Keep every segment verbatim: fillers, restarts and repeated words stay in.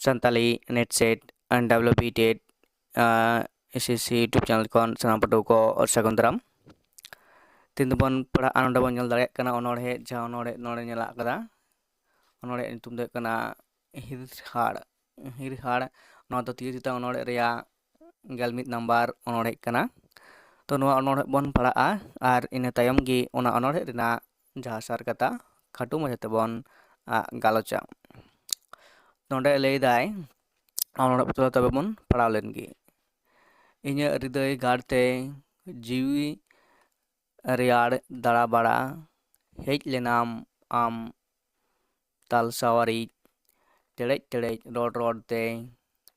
Santali NET SET and WB TET SSC YouTube channel ᱠᱷᱚᱱ ᱥᱟᱱᱟᱢ ᱯᱟᱹᱴᱷᱩᱣᱟᱹ ᱠᱚ ᱥᱟᱹᱜᱩᱱ ᱫᱟᱨᱟᱢ᱾ ᱛᱮᱦᱮᱧ ᱫᱚᱵᱚᱱ ᱯᱟᱲᱦᱟᱜᱼᱟ, ᱱᱚᱰᱮ ᱵᱚᱱ ᱧᱮᱞ ᱫᱟᱲᱮᱭᱟᱜ ᱠᱟᱱᱟ ᱚᱱᱚᱬᱦᱮ, ᱡᱟᱦᱟᱸ ᱚᱱᱚᱬᱦᱮ ᱱᱚᱰᱮ ᱧᱮᱞᱚᱜ ᱠᱟᱱᱟ, ᱚᱱᱚᱬᱦᱮ ᱧᱩᱛᱩᱢ ᱫᱚ ᱦᱩᱭᱩᱜ ᱠᱟᱱᱟ ᱦᱤᱨᱦᱟᱲ᱾ ᱦᱤᱨᱦᱟᱲ, ᱱᱚᱣᱟ ᱫᱚ ᱛᱤᱭᱳ ᱪᱮᱛᱟᱱ ᱚᱱᱚᱬᱦᱮ ᱨᱮᱭᱟᱜ ᱜᱮᱞ ᱢᱤᱫ ᱱᱟᱢᱵᱟᱨ ᱚᱱᱚᱬᱦᱮ ᱠᱟᱱᱟ᱾ ᱛᱚ ᱱᱚᱣᱟ ᱚᱱᱚᱬᱦᱮ ᱵᱚᱱ ᱯᱟᱲᱦᱟᱜᱼᱟ ᱟᱨ ᱤᱱᱟᱹ ᱛᱟᱭᱚᱢ ᱜᱮ ᱚᱱᱟ ᱚᱱᱚᱬᱦᱮ ᱨᱮᱱᱟᱜ ᱡᱟᱦᱟᱸ ᱥᱟᱨ ᱠᱟᱛᱷᱟ ᱠᱷᱟᱴᱚ ᱢᱟᱪᱷᱟ ᱛᱮᱵᱚᱱ, ᱟ, ᱜᱟᱞᱚᱪᱟ᱾ ᱱᱚᱰᱮ ᱞᱟᱹᱭᱫᱟᱭ, ᱚᱱᱚᱬᱦᱮ ᱯᱚᱛᱚᱵ ᱛᱚᱵᱮ ᱵᱚᱱ ᱯᱟᱲᱦᱟᱣ ᱞᱮᱱ ᱜᱮ᱾ ᱤᱧᱟᱹᱜ ᱦᱨᱤᱫᱟᱹᱭ ᱜᱟᱲ ᱛᱮ ᱡᱤᱣᱤ ᱨᱮᱭᱟᱲ ᱫᱟᱬᱟ ᱵᱟᱲᱟ ᱦᱮᱡ ᱞᱮᱱᱟᱢ ᱟᱢ ᱛᱟᱞᱥᱟᱣᱟᱨᱤᱡ᱾ ᱴᱮᱲᱮᱡ ᱴᱮᱲᱮᱡ ᱨᱚᱲ ᱨᱚᱲ ᱛᱮ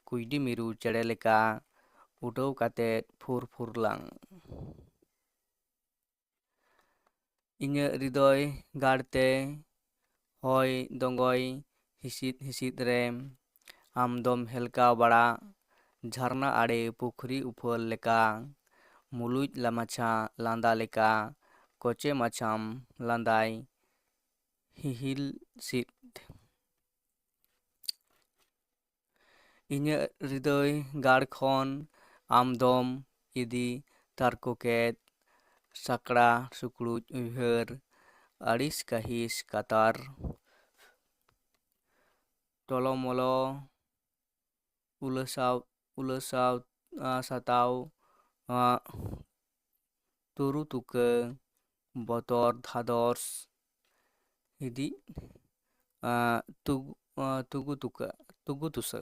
ᱠᱩᱭᱰᱤ ᱢᱤᱨᱩ ᱪᱮᱬᱮ ᱞᱮᱠᱟ ᱩᱰᱟᱹᱣ ᱠᱟᱛᱮ ᱯᱷᱩᱨ ᱯᱷᱩᱨ ᱞᱟᱝ᱾ ᱤᱧᱟᱹᱜ ᱦᱨᱤᱫᱚᱭ ᱜᱟᱲ ᱛᱮ ᱦᱚᱭ ᱫᱚᱸᱜᱚᱭ ᱦᱤᱥᱤᱫ ᱦᱤᱥᱤᱫ ᱨᱮ ᱟᱢ ᱫᱚᱢ ᱦᱮᱞᱠᱟᱣ ᱵᱟᱲᱟ᱾ ᱡᱷᱟᱨᱱᱟ ᱟᱲᱮ ᱯᱩᱠᱷᱨᱤ ᱩᱯᱷᱟᱹᱞ ᱞᱮᱠᱟ, ᱢᱩᱞᱩᱡ ᱞᱟ ᱢᱟᱪᱷᱟ ᱞᱟᱸᱫᱟ ᱞᱮᱠᱟ, ᱠᱚᱪᱮ ᱢᱟᱪᱷᱟᱢ ᱞᱟᱸᱫᱟᱭ ᱦᱤᱦᱤᱞ ᱥᱤᱫ᱾ ᱤᱧᱟᱹᱜ ᱦᱨᱤᱫᱚᱭ ᱜᱟᱲ ᱠᱷᱚᱱ ᱟᱢ ᱫᱚᱢ ᱤᱫᱤ ᱛᱟᱨᱠᱚ ᱠᱮᱫ, ᱥᱟᱠᱲᱟ ᱥᱩᱠᱲᱩᱡ ᱩᱭᱦᱟᱹᱨ, ᱟᱹᱲᱤᱥ ᱠᱟᱹᱦᱤᱥ ᱠᱟᱛᱟᱨ, ᱴᱚᱞᱚᱢᱚᱞᱚ ᱩᱞᱟᱹᱥᱟᱣ, ᱩᱞᱟᱹᱥᱟᱣ, ᱟ, ᱥᱟᱛᱟᱣ, ᱟ, ᱛᱩᱨᱩ ᱛᱩᱠᱟᱹ, ᱵᱚᱛᱚᱨ, ᱫᱷᱟᱫᱚᱥ, ᱦᱤᱫᱤᱡ, ᱟ, ᱛᱩᱜ-, ᱟ, ᱛᱩᱜᱩ ᱛᱩᱠᱟᱹ, ᱛᱩᱜᱩ ᱛᱩᱥᱟᱹ,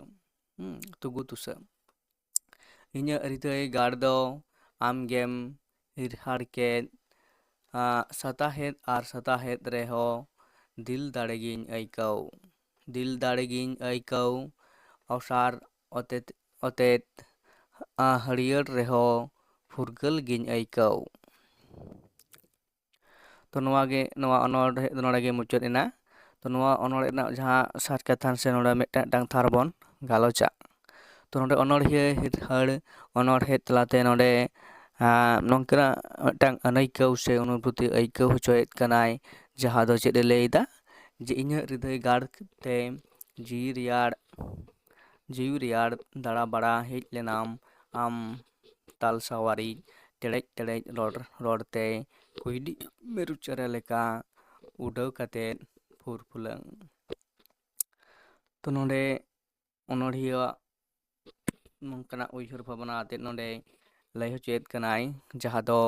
ᱦᱩᱸ, ᱛᱩᱜᱩ ᱛᱩᱥᱟᱹ᱾ ᱤᱧᱟᱹᱜ ᱦᱨᱤᱫᱟᱹᱭ ᱜᱟᱲ ᱫᱚ ᱟᱢᱜᱮᱢ ᱦᱤᱨᱦᱟᱲ ᱠᱮᱫ, ᱟ, ᱥᱟᱛᱟᱦᱮᱫ ᱟᱨ ᱥᱟᱛᱟᱦᱮᱫ ᱨᱮᱦᱚᱸ ᱫᱤᱞ ᱫᱟᱲᱮᱜᱤᱧ ᱟᱹᱭᱠᱟᱹᱣ᱾ ᱫᱤᱞ ᱫᱟᱲᱮᱜᱤᱧ ᱟᱹᱭᱠᱟᱹᱣ, ᱚᱥᱟᱨ ᱚᱛᱮᱛ, ᱚᱛᱮᱛ, ᱟ, ᱦᱟᱹᱨᱭᱟᱹᱲ ᱨᱮᱦᱚᱸ ᱯᱷᱩᱨᱜᱟᱹᱞ ᱜᱤᱧ ᱟᱹᱭᱠᱟᱹᱣ᱾ ᱛᱚ ᱱᱚᱣᱟ ᱜᱮ, ᱱᱚᱣᱟ ᱚᱱᱚᱬᱦᱮ ᱫᱚ ᱱᱚᱰᱮ ᱜᱮ ᱢᱩᱪᱟᱹᱫ ᱮᱱᱟ᱾ ᱛᱚ ᱱᱚᱣᱟ ᱚᱱᱚᱬᱦᱮ ᱨᱮᱱᱟᱜ ᱡᱟᱦᱟᱸ ᱥᱟᱨ ᱠᱟᱛᱷᱟ ᱥᱮ ᱱᱚᱰᱮ ᱢᱤᱫᱴᱟᱝ ᱢᱤᱫᱴᱟᱝ ᱛᱷᱟᱨ ᱵᱚᱱ ᱜᱟᱞᱚᱪᱟ᱾ ᱛᱚ ᱱᱚᱰᱮ ᱚᱱᱚᱬᱦᱤᱭᱟᱹ ᱦᱤᱨᱦᱟᱹᱲ ᱚᱱᱚᱬᱦᱮ ᱛᱟᱞᱟᱛᱮ ᱱᱚᱰᱮ, ᱟᱸ, ᱱᱚᱝᱠᱟᱱᱟᱜ ᱢᱤᱫᱴᱟᱝ ᱟᱹᱱᱟᱹᱭᱠᱟᱹᱣ ᱥᱮ ᱚᱱᱩᱵᱷᱩᱛᱤ ᱟᱹᱭᱠᱟᱹᱣ ᱦᱚᱪᱚᱭᱮᱫ ᱠᱟᱱᱟᱭ, ᱡᱟᱦᱟᱸ ᱫᱚ ᱪᱮᱫ ᱮ ᱞᱟᱹᱭᱫᱟ, ᱡᱮ ᱤᱧᱟᱹᱜ ᱦᱨᱤᱫᱟᱹᱭ ᱜᱟᱲ ᱛᱮ ᱡᱤᱣᱤ ᱨᱮᱭᱟᱲ ᱡᱤᱣᱤ ᱨᱮᱭᱟᱲ ᱫᱟᱬᱟ ᱵᱟᱲᱟ ᱦᱮᱡ ᱞᱮᱱᱟᱢ ᱟᱢ ᱛᱟᱞ ᱥᱟᱣᱟᱨᱤᱡ ᱴᱮᱲᱮᱡ ᱴᱮᱲᱮᱡ ᱨᱚᱲ ᱨᱚᱲ ᱛᱮ ᱠᱩᱭᱰᱤ ᱢᱤᱨᱩ ᱪᱮᱬᱮ ᱞᱮᱠᱟ ᱩᱰᱟᱹᱣ ᱠᱟᱛᱮ ᱯᱷᱩᱨ ᱯᱷᱩᱞᱟᱹᱝ᱾ ᱛᱚ ᱱᱚᱰᱮ ᱚᱱᱚᱬᱦᱤᱭᱟᱹᱣᱟᱜ ᱱᱚᱝᱠᱟᱱᱟᱜ ᱩᱭᱦᱟᱹᱨ ᱵᱷᱟᱵᱽᱱᱟ ᱟᱛᱮᱫ ᱱᱚᱰᱮ ᱞᱟᱹᱭ ᱦᱚᱪᱚᱭᱮᱫ ᱠᱟᱱᱟᱭ, ᱡᱟᱦᱟᱸ ᱫᱚ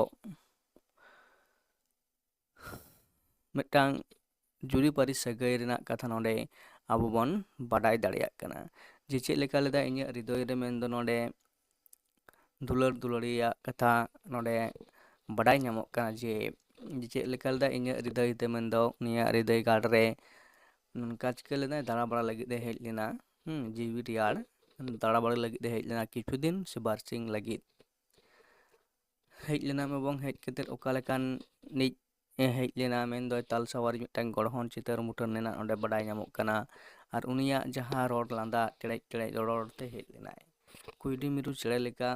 ᱢᱤᱫᱴᱟᱝ ᱡᱩᱨᱤᱯᱟᱹᱨᱤ ᱥᱟᱹᱜᱟᱹᱭ ᱨᱮᱱᱟᱜ ᱠᱟᱛᱷᱟ ᱱᱚᱰᱮ ᱟᱵᱚ ᱵᱚᱱ ᱵᱟᱰᱟᱭ ᱫᱟᱲᱮᱭᱟᱜ ᱠᱟᱱᱟ᱾ ᱡᱮ ᱪᱮᱫ ᱞᱮᱠᱟ ᱞᱮᱫᱟ ᱤᱧᱟᱹᱜ ᱦᱨᱤᱫᱚᱭ ᱨᱮ, ᱢᱮᱱᱫᱚ ᱱᱚᱰᱮ ᱫᱩᱞᱟᱹᱲ ᱫᱩᱞᱟᱹᱲᱤᱭᱟᱜ ᱠᱟᱛᱷᱟ ᱱᱚᱰᱮ ᱵᱟᱰᱟᱭ ᱧᱟᱢᱚᱜ ᱠᱟᱱᱟ᱾ ᱡᱮ ᱡᱮ ᱪᱮᱫ ᱞᱮᱠᱟ ᱞᱮᱫᱟ ᱤᱧᱟᱹᱜ ᱦᱨᱤᱫᱚᱭ ᱛᱮ, ᱢᱮᱱᱫᱚ ᱩᱱᱤᱭᱟᱜ ᱦᱨᱤᱫᱚᱭ ᱜᱟᱲ ᱨᱮ ᱱᱚᱝᱠᱟ ᱪᱤᱠᱟᱹ ᱞᱮᱫᱟᱭ, ᱫᱟᱬᱟ ᱵᱟᱲᱟ ᱞᱟᱹᱜᱤᱫ ᱮ ᱦᱮᱡ ᱞᱮᱱᱟ᱾ ᱦᱩᱸ, ᱡᱤᱣᱤ ᱨᱮᱭᱟᱲ ᱫᱟᱬᱟ ᱵᱟᱲᱟ ᱞᱟᱹᱜᱤᱫ ᱮ ᱦᱮᱡ ᱞᱮᱱᱟ ᱠᱤᱪᱷᱩ ᱫᱤᱱ ᱥᱮ ᱵᱟᱨᱥᱤᱧ ᱞᱟᱹᱜᱤᱫ᱾ ᱦᱮᱡ ᱞᱮᱱᱟᱢ ᱮᱵᱚᱝ ᱦᱮᱡ ᱠᱟᱛᱮᱫ ᱚᱠᱟ ᱞᱮᱠᱟᱱ ᱱᱤᱡ ᱮ ᱦᱮᱡ ᱞᱮᱱᱟ, ᱢᱮᱱᱫᱚ ᱛᱟᱞ ᱥᱟᱣᱟᱨᱤ ᱢᱤᱫᱴᱟᱝ ᱜᱚᱲᱦᱚᱱ ᱪᱤᱛᱟᱹᱨ ᱢᱩᱴᱷᱟᱹᱱ ᱨᱮᱱᱟᱜ ᱚᱸᱰᱮ ᱵᱟᱰᱟᱭ ᱧᱟᱢᱚᱜ ᱠᱟᱱᱟ᱾ ᱟᱨ ᱩᱱᱤᱭᱟᱜ ᱡᱟᱦᱟᱸ ᱨᱚᱲ ᱞᱟᱸᱫᱟ ᱴᱮᱲᱮᱡ ᱴᱮᱲᱮᱡ ᱨᱚᱲ ᱛᱮ ᱦᱮᱡ ᱞᱮᱱᱟᱭ᱾ ᱠᱩᱭᱰᱤ ᱢᱤᱨᱩ ᱪᱮᱬᱮ ᱞᱮᱠᱟ,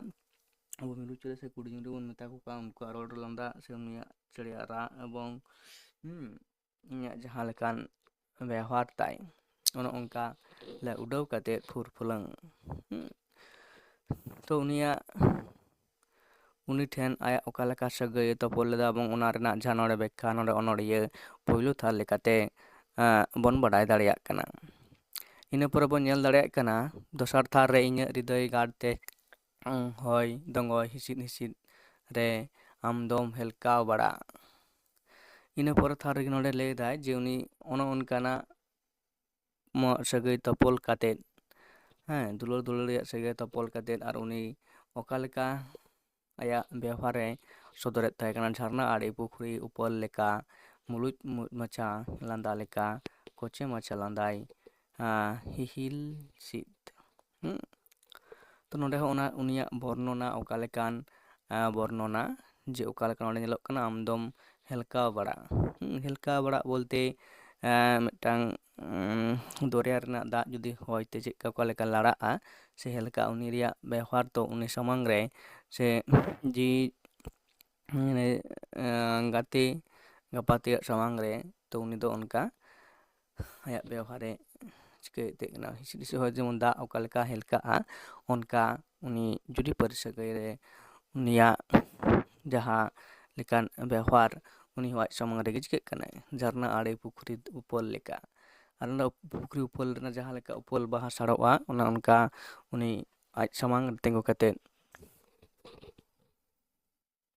ᱟᱵᱚ ᱢᱤᱨᱩ ᱪᱮᱬᱮ ᱥᱮ ᱠᱩᱲᱤ ᱢᱤᱨᱩ ᱵᱚᱱ ᱢᱮᱛᱟ ᱠᱚ ᱠᱟᱱ, ᱩᱱᱠᱩᱣᱟᱜ ᱨᱚᱲ ᱞᱟᱸᱫᱟ ᱥᱮ ᱩᱱᱤᱭᱟᱜ ᱪᱮᱬᱮᱭᱟᱜ ᱨᱟᱜ ᱮᱵᱚᱝ, ᱦᱩᱸ, ᱩᱱᱤᱭᱟᱜ ᱡᱟᱦᱟᱸ ᱞᱮᱠᱟᱱ ᱵᱮᱣᱦᱟᱨ ᱛᱟᱭ, ᱚᱱᱮ ᱚᱱᱠᱟ ᱞᱮ ᱩᱰᱟᱹᱣ ᱠᱟᱛᱮᱫ ᱯᱷᱩᱨ ᱯᱷᱩᱞᱟᱹᱝ᱾ ᱦᱩᱸ᱾ ᱛᱚ ᱩᱱᱤᱭᱟᱜ, ᱩᱱᱤ ᱴᱷᱮᱱ ᱟᱭᱟᱜ ᱚᱠᱟ ᱞᱮᱠᱟ ᱥᱟᱹᱜᱟᱹᱭ ᱮ ᱛᱚᱯᱚᱞ ᱞᱮᱫᱟ ᱮᱵᱚᱝ ᱚᱱᱟ ᱨᱮᱱᱟᱜ ᱡᱟᱦᱟᱸ ᱱᱚᱰᱮ ᱵᱮᱠᱠᱷᱟ, ᱱᱚᱰᱮ ᱚᱱᱚᱲᱤᱭᱟᱹ ᱯᱳᱭᱞᱳ ᱛᱷᱟᱨ ᱞᱮᱠᱟᱛᱮ, ᱟᱸ, ᱵᱚᱱ ᱵᱟᱰᱟᱭ ᱫᱟᱲᱮᱭᱟᱜ ᱠᱟᱱᱟ᱾ ᱤᱱᱟᱹ ᱯᱚᱨᱮ ᱵᱚᱱ ᱧᱮᱞ ᱫᱟᱲᱮᱭᱟᱜ ᱠᱟᱱᱟ, ᱫᱚᱥᱟᱨ ᱛᱷᱟᱨ ᱨᱮ ᱤᱧᱟᱹᱜ ᱦᱨᱤᱫᱚᱭ ᱜᱟᱲ ᱛᱮ, ᱩᱸ, ᱦᱚᱭ ᱫᱚᱝᱜᱚᱭ ᱦᱤᱥᱤᱫ ᱦᱤᱥᱤᱫ ᱨᱮ ᱟᱢ ᱫᱚᱢ ᱦᱮᱞᱠᱟᱣ ᱵᱟᱲᱟ᱾ ᱤᱱᱟᱹ ᱯᱚᱨᱮ ᱛᱷᱟᱨ ᱨᱮᱜᱮ ᱱᱚᱰᱮ ᱞᱟᱹᱭᱫᱟᱭ ᱡᱮ ᱩᱱᱤ ᱚᱱᱮ ᱚᱱᱠᱟᱱᱟᱜ ᱢᱚ-, ᱥᱟᱹᱜᱟᱹᱭ ᱛᱚᱯᱚᱞ ᱠᱟᱛᱮᱫ, ᱦᱮᱸ, ᱫᱩᱞᱟᱹᱲ ᱫᱩᱞᱟᱹᱲ ᱨᱮᱭᱟᱜ ᱥᱟᱹᱜᱟᱹᱭ ᱛᱚᱯᱚᱞ ᱠᱟᱛᱮᱫ, ᱟᱨ ᱩᱱᱤ ᱚᱠᱟ ᱞᱮᱠᱟ ᱟᱭᱟᱜ ᱵᱮᱣᱦᱟᱨ ᱮ ᱥᱚᱫᱚᱨᱮᱫ ᱛᱟᱦᱮᱸ ᱠᱟᱱᱟ, ᱡᱷᱟᱨᱱᱟ ᱟᱲᱮ ᱯᱩᱠᱷᱨᱤ ᱩᱯᱟᱹᱞ ᱞᱮᱠᱟ, ᱢᱩᱞᱩᱡ ᱢᱩ-, ᱢᱟᱪᱷᱟ ᱞᱟᱸᱫᱟ ᱞᱮᱠᱟ, ᱠᱚᱪᱮ ᱢᱟᱪᱷᱟ ᱞᱟᱸᱫᱟᱭ, ᱟᱸ, ᱦᱤᱦᱤᱞ ᱥᱤᱫ᱾ ᱦᱩᱸ᱾ ᱛᱚ ᱱᱚᱰᱮ ᱦᱚᱸ ᱚᱱᱟ ᱩᱱᱤᱭᱟᱜ ᱵᱚᱨᱱᱚᱱᱟ ᱚᱠᱟ ᱞᱮᱠᱟᱱ, ᱟᱸ, ᱵᱚᱨᱱᱚᱱᱟ, ᱡᱮ ᱚᱠᱟ ᱞᱮᱠᱟ ᱱᱚᱰᱮ ᱧᱮᱞᱚᱜ ᱠᱟᱱᱟ, ᱟᱢ ᱫᱚᱢ ᱦᱮᱞᱠᱟᱣ ᱵᱟᱲᱟᱜᱼᱟ᱾ ᱦᱩᱸ, ᱦᱮᱞᱠᱟᱣ ᱵᱟᱲᱟᱜ ᱵᱚᱞᱛᱮ, ᱮᱸ, ᱢᱤᱫᱴᱟᱝ, ᱩᱸ, ᱫᱚᱨᱭᱟ ᱨᱮᱱᱟᱜ ᱫᱟᱜ ᱡᱩᱫᱤ ᱦᱚᱭ ᱛᱮ ᱪᱮᱫ ᱠᱟ ᱚᱠᱟ ᱞᱮᱠᱟ ᱞᱟᱲᱟᱜᱼᱟ ᱥᱮ ᱦᱮᱞᱠᱟᱜᱼᱟ, ᱩᱱᱤ ᱨᱮᱭᱟᱜ ᱵᱮᱣᱦᱟᱨ ᱫᱚ ᱩᱱᱤ ᱥᱟᱢᱟᱝ ᱨᱮ ᱥᱮ ᱡᱤᱣᱤ, ᱢᱟᱱᱮ, ᱮᱸ, ᱜᱟᱛᱮ ᱜᱟᱯᱟᱛᱮᱭᱟᱜ ᱥᱟᱢᱟᱝ ᱨᱮ, ᱛᱚ ᱩᱱᱤ ᱫᱚ ᱚᱱᱠᱟ ᱟᱭᱟᱜ ᱵᱮᱣᱦᱟᱨᱮ ᱪᱤᱠᱟᱹᱭᱮᱫ ᱛᱟᱦᱮᱸ ᱠᱟᱱᱟ᱾ ᱦᱤᱥᱤᱫ ᱦᱤᱥᱤᱫ ᱦᱚᱭ ᱡᱮᱢᱚᱱ ᱫᱟᱜ ᱚᱠᱟ ᱞᱮᱠᱟ ᱦᱮᱞᱠᱟᱜᱼᱟ, ᱚᱱᱠᱟ ᱩᱱᱤ ᱡᱩᱨᱤ ᱯᱟᱹᱨᱤ ᱥᱟᱹᱜᱟᱹᱭ ᱨᱮ ᱩᱱᱤᱭᱟᱜ ᱡᱟᱦᱟᱸ ᱞᱮᱠᱟᱱ ᱵᱮᱣᱦᱟᱨ, ᱩᱱᱤ ᱦᱚᱸ ᱟᱡ ᱥᱟᱢᱟᱝ ᱨᱮᱜᱮ ᱪᱤᱠᱟᱹᱜ ᱠᱟᱱᱟᱭ, ᱡᱷᱟᱨᱱᱟ ᱟᱲᱮ ᱯᱩᱠᱷᱨᱤ ᱩᱯᱚᱞ ᱞᱮᱠᱟ᱾ ᱟᱨ ᱚᱱᱟ ᱯᱩᱠᱷᱨᱤ ᱩᱯᱚᱞ ᱨᱮᱱᱟᱜ ᱡᱟᱦᱟᱸ ᱞᱮᱠᱟ ᱩᱯᱚᱞ ᱵᱟᱦᱟ ᱥᱟᱲᱚᱜᱼᱟ, ᱚᱱᱮ ᱚᱱᱠᱟ ᱩᱱᱤ ᱟᱡ ᱥᱟᱢᱟᱝ ᱨᱮ ᱛᱤᱸᱜᱩ ᱠᱟᱛᱮᱫ